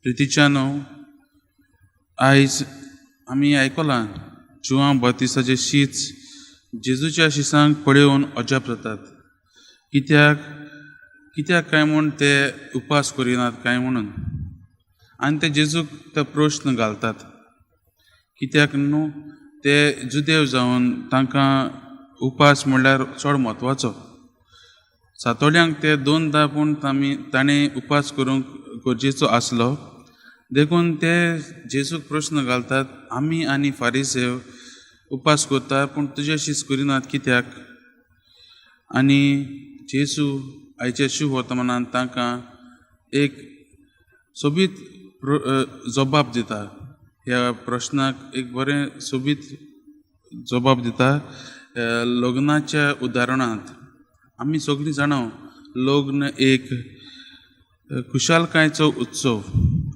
प्रितीच्यानो, आयज आमी आयकलां जुवांव बातिस्ताचे शीस जेजूच्या शिसांक पळोवन अजाप जातात. कित्याक कित्याक काय म्हूण ते उपास करिनात काय म्हणून, आनी ते जेजूक ते प्रश्न घालतात. कित्याक न्हू ते जुदेव जावन तांकां उपास म्हणल्यार चड म्हत्वाचो. सातोळ्यांक ते दोनदां पूण तामी ताणें उपास करूंक गरजेचो आसलो. देखून ते जेजूक प्रश्न घालतात, आमी आनी फारीसेव उपास करता पूण तुजे शीस करिनात कित्याक? आनी जेजू आयच्या शुभ वर्तमानान तांकां एक सोबीत जबाब दिता. ह्या प्रश्नाक एक बरें सोबीत जबाब दिता. लग्नाच्या उदाहरणांत आमी सगळीं जाणां लग्न एक खुशालकायेचो उत्सव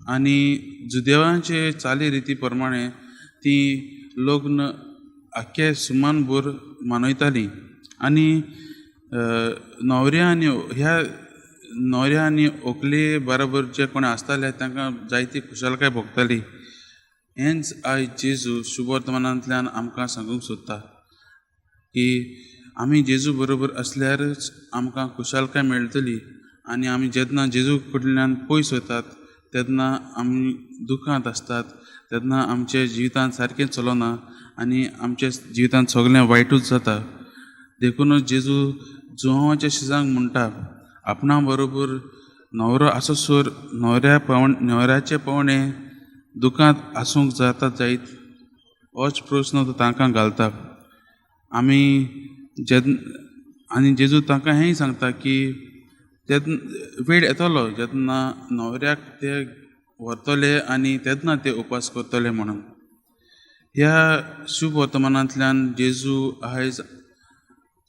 आनी जुदेवांचे चाली रिती प्रमाणे ती लग्न आख्खे सुमानभर मनयताली. आनी न्हवऱ्या आनी ह्या न्हवऱ्या आनी व्हंकले बराबर जे कोण आसताले तांकां जायती खुशालकाय भोगताली. हेंच आयज जेजू शुभवर्तमानांतल्यान आमकां सांगूंक सोदता की आमी जेजू बरोबर आसल्यारच आमकां खुशालकाय मेळटली. आनी आमी जेन्ना जेजू कडल्यान पयस वतात तेन्ना आमी दुखांत आसतात, तेन्ना आमच्या जिवितांत सारकें चलना आनी आमच्या जिवितांत सगळें वायटूच जाता. देखुनूच जेजू जुवांच्या शिजांक म्हणटा, आपणा बरोबर न्हवरो आसोसर न्हवऱ्या पावण न्हवऱ्याचे पावणे दुखांत आसूंक जाता जायत, होच प्रस्न तो तांकां घालता. आमी जेन्ना आनी जेजू तांकां हेंय सांगता की तेन्ना वेळ येतलो जेन्ना न्हवऱ्याक ते व्हरतले आनी तेन्ना ते उपास करतले म्हणून. ह्या शुभ वर्तमानांतल्यान जेजू आयज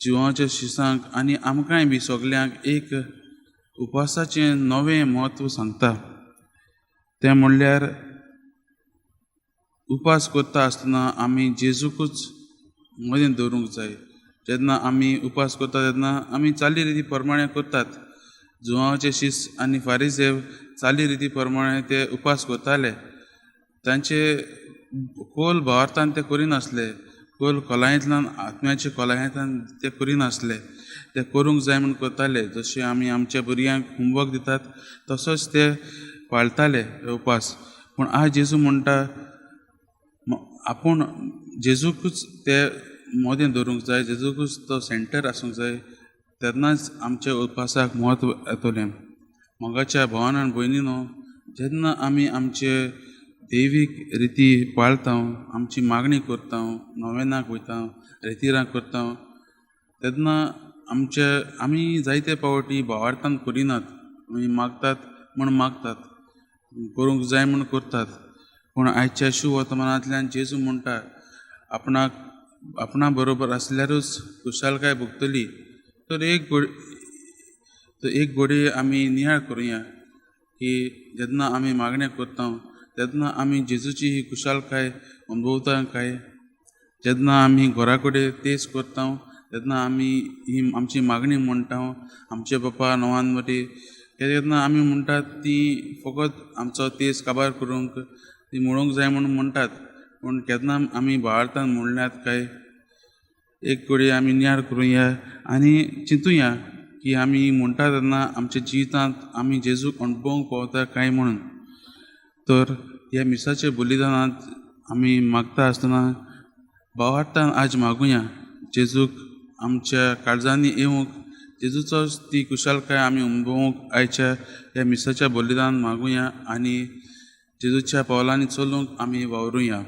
जिवाच्या शिसांक आनी आमकांय बी सगल्यांक एक उपासाचें नवें म्हत्व सांगता. तें म्हणल्यार उपास करता आसतना आमी जेजूकूच मदीं दवरूंक जाय. जेन्ना आमी उपास करता तेन्ना आमी चाली रिती प्रमाणे करतात. जुवांचे शीस आनी फारीसेव चाली रिती प्रमाणे ते उपास करताले. तांचे खोल भावार्थान ते करिनासले, खोल खोलायेंतल्यान आत्म्याचे खोलायेंतल्यान ते करिनासले. ते करूंक जाय म्हूण करताले. जशें आमी आमच्या भुरग्यांक होमवर्क दितात तसोच ते पाळटाले उपास. पूण आज जेजू म्हणटा आपूण जेजूकूच ते मदें दवरूंक जाय, जेजूकूच तो सेंटर आसूंक जाय, तेन्नाच आमच्या उपासाक म्हत्व येतलें. मोगाच्या भावान आनी भयणीनो, जेन्ना आमी आमचे देवीक रिती पाळता, आमची मागणी करता, नोवेनाक वयता, रेतिरां करता, तेन्ना आमचे आमी जायते पावटी भावार्थान करिनात. आमी मागतात म्हूण मागतात, करूंक जाय म्हूण करतात. पूण आयच्या शुभ वर्तमानांतल्यान जेजू म्हणटा आपणाक आपणा बरोबर आसल्यारूच खुशालकाय भोगतली. तर एक घडये आमी नियाळ करुया की जेन्ना आमी मागणें करता तेन्ना आमी जेजूची ही खुशालकाय अनुभवता काय? जेन्ना आमी घरा कडेन तेज करता तेन्ना आमी ही आमची मागणी म्हणटा, आमचे बापा नवान मरे, तेन्ना आमी म्हणटात ती फकत आमचो तेज काबार करूंक ती म्हणूंक जाय म्हूण म्हणटात. पूण केन्ना आमी भावार्थान म्हणल्यात काय? एक घडये आमी नियाळ करुया आनी चिंतुया की आमी म्हणटा तेन्ना आमच्या जिवितांत आमी जेजूक अणभवूंक पावता काय म्हणून. तर ह्या मिसाच्या बलिदानांत आमी मागता आसतना भावार्थान आज मागुया जेजूक आमच्या काळजांनी येवंक, जेजूचो ती कुशालकाय आमी अणभवूंक आयच्या ह्या मिसाच्या बलिदान मागुया आनी जेजूच्या पावलांनी चलूंक आमी वावरुया.